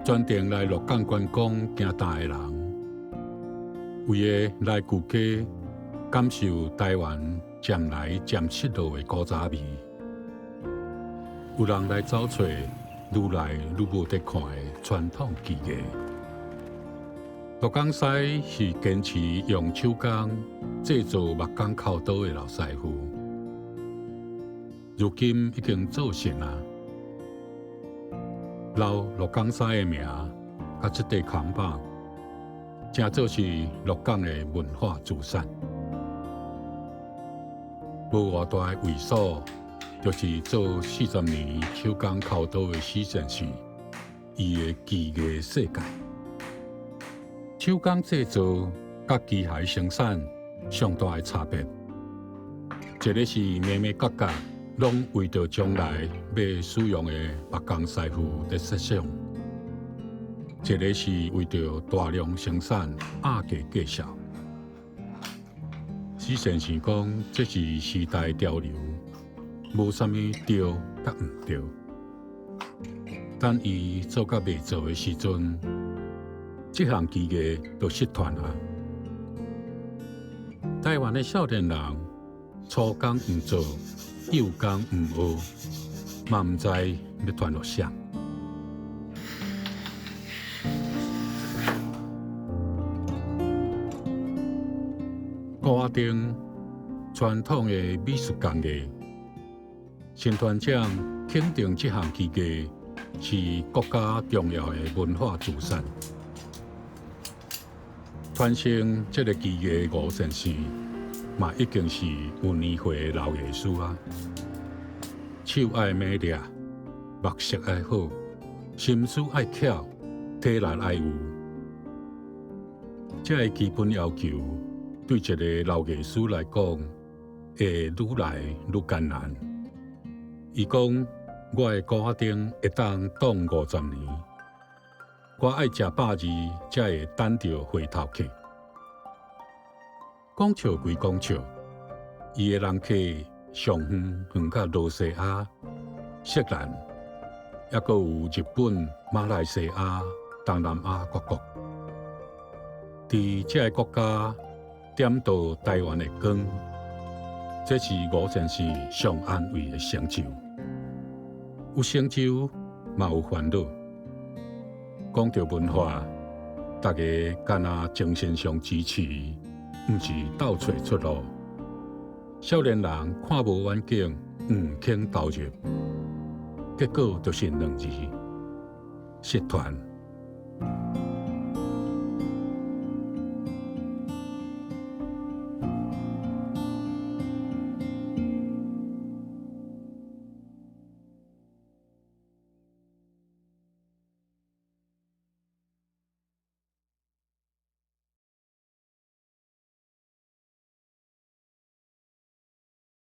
專程來鹿港觀光行埕的人，為的來舊街感受台灣漸來漸失落的古早味。有人來走揣愈來愈無得看的傳統技藝。鹿港師是堅持用手工製造木工剾刀的老師傅，如今已經做成啊。留鹿港師的名，佮這塊看板，成做是鹿港的文化資產。無偌大的會所，就是做40年手工剾刀的許先生，伊的技藝世界。手工製造佮機械生產上大的差別，一个是眉眉角角攏為著將來欲使用的木工師傅佇設想，一个是為著大量生產壓價計數。許先生講，這是時代潮流，無啥物對佮毋對。等伊做甲袂做的時陣，這項技藝就失傳啊！台灣的少年人，粗工毋做，幼工毋學，嘛毋知欲傳予誰。鼓仔燈傳統的美術工藝，陳團長肯定這項技藝是國家重要的文化資產。傳承這个技藝的吳先生，嘛已經是有年歲的老藝師啊。手愛美麗，目色愛好，心思愛巧，體力愛有，這个基本要求，對一个老藝師來講，會愈來愈艱難。伊講：我的鼓仔燈會當擋50年，我愛食百二才會等著回頭客。講笑歸講笑，伊的人客上遠遠到羅西亞、錫蘭，抑閣有日本、馬來西亞、東南亞各國。佇這个國家點著台灣的光，這是吳先生上安慰的成就。有成就，嘛有煩惱。講著文化，大家敢若精神上支持，毋是鬥揣出路。少年人看無遠景，毋肯投入，結果就是兩字：失傳。